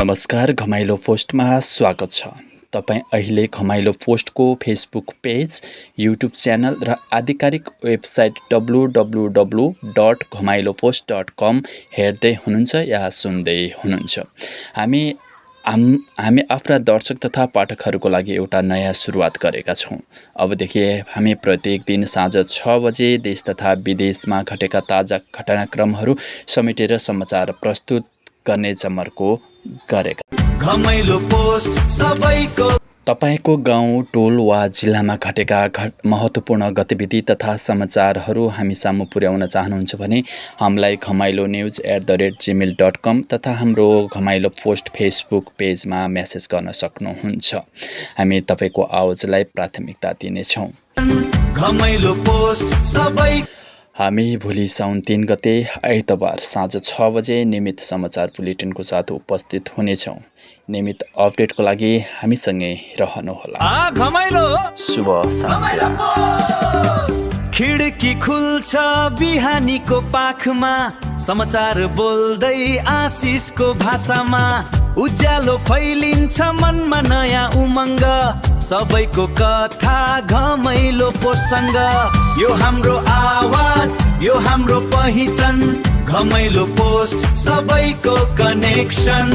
नमस्कार, घमाइलो पोस्टमा स्वागत छ। तपाईँ अहिले घमाइलो पोस्टको फेसबुक पेज, युट्युब च्यानल र आधिकारिक वेबसाइट www.घमाइलोपोस्ट.com हेर्दै हुनुहुन्छ या सुन्दै हुनुहुन्छ। हामी आफ्ना दर्शक तथा पाठकहरूको लागि एउटा नयाँ सुरुवात गरेका छौँ। अबदेखि हामी प्रत्येक दिन साँझ 6 बजे देश तथा विदेशमा घटेका ताजा घटनाक्रमहरू समेटेर समाचार प्रस्तुत गर्ने जमर्को गरेका। घमाइलो पोस्ट सबैको तपाईको गाउँ, टोल वा जिल्लामा घटेका महत्त्वपूर्ण गतिविधि तथा समाचारहरू हामी सामु पुर्याउन चाहनुहुन्छ भने हामीलाई घमाइलोnews@gmail.com तथा हाम्रो घमाइलो पोस्ट फेसबुक पेजमा मेसेज गर्न सक्नुहुन्छ। हामी तपाईको आवाजलाई प्राथमिकता दिनेछौँ। घमाइलो पोस्ट सबै हामी भोलि साउन 3 गते आइतबार साँझ 6 बजे नियमित समाचार बुलेटिनको साथ उपस्थित हुनेछौँ। नियमित अपडेटको लागि हामीसँगै रहनुहोला। घमाइलो शुभ सन्ध्या। खिड्की खुल्छ बिहानीको पाखमा, समाचार बोल्दै आशिषको भाषामा। उज्यालो फैलिन्छ मनमा नयाँ उमङ्ग, सबैको कथा घमाइलो पोस्टसँग। यो हाम्रो आवाज, यो हाम्रो पहिचान, घमाइलो पोस्ट सबैको कनेक्सन।